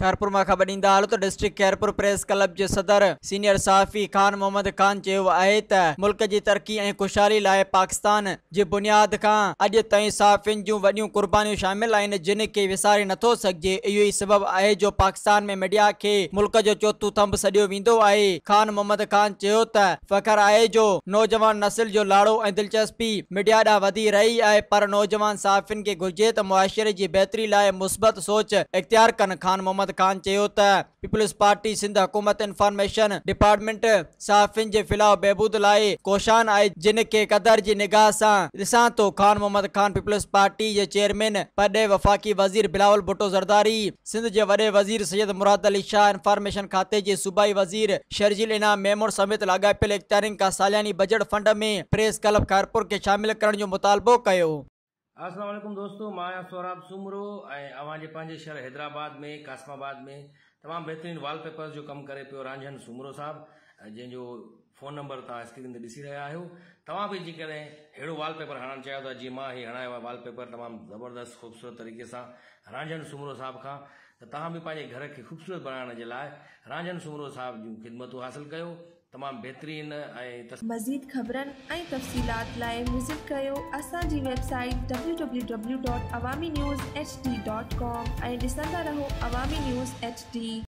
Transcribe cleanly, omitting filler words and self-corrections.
خيرپور مان خبر ڏيندا هلون ته ڊسٽرڪٽ خيرپور پريس ڪلب جي صدر سينيئر صحافي خان محمد خان چيو آهي ته ملڪ جي ترقي ۽ خوشحالي لاء پاڪستان جي بنياد کان اڄ تائين صحافين جون وڏيون قربانيون شامل آهن جن کي وساري نٿو سگهجي اهو ئي سبب آهي جو پاڪستان ۾ ميڊيا کي ملڪ جو چوٿون ٿنڀ سڏيو ويندو آهي خان محمد خان چيو ته فخر آهي جو نوجوان نسل جو لاڙو ۽ دلچسپي ميڊيا ڏانهن وڌي رهي آهي پر نوجوان صحافين کي گهرجي ته معاشري جي بهتري لاء مثبت سوچ اختيار ڪن خان محمد خان چيو ته پيپلز پارٽي سنڌ حڪومت انفارميشن ڊپارٽمينٽ صحافين جي فلاح و بهبود لاء ڪوشان آهي جن کي قدر جي نگاهه سان ڏسان ٿو خان محمد خان پيپلز پارٽي جي چيئرمين پرڏيهي وفاقي وزير بلاول ڀٽو زرداري سنڌ جي وڏي وزير سيد مراد علي شاهه انفارميشن کاتي جي صوبائي وزير شرجيل انعام ميمڻ سميت لاڳاپيل اختيارين کان سالياني budget fund ۾ press club Khairpur کي شامل ڪرڻ جو مطالبو ڪيو. السلام عليڪم دوستو مان آهيان سهراب سومرو ۽ اوهان جي پنهنجي شهر حيدرآباد ۾ قاسم آباد ۾ تمام بهترين وال پيپرز جو ڪم ڪري پيو رانجهن سومرو صاحب جنهن جو فون نمبر توهان اسڪرين تي ڏسي رهيا آهيو توهان به جيڪڏهن ههڙو وال پيپر هڻائڻ چاهيو ٿا جيئن مان هي هڻايو آهي وال پيپر تمام زبردست خوبصورت طريقي سان رانجهن سومرو صاحب کان ته توهان به پنهنجي گهر کي خوبصورت بڻائڻ جي لاء رانجهن سومرو صاحب جون خدمتون حاصل ڪيو تمام بهترين ۽ مزيد خبرن ۽ تفصيلات لاء وزٽ ڪريو اسان جي website W W W dot Awami news H D dot com ۽ ڏسندا رهو عوامي نيوز ايڇ ڊي.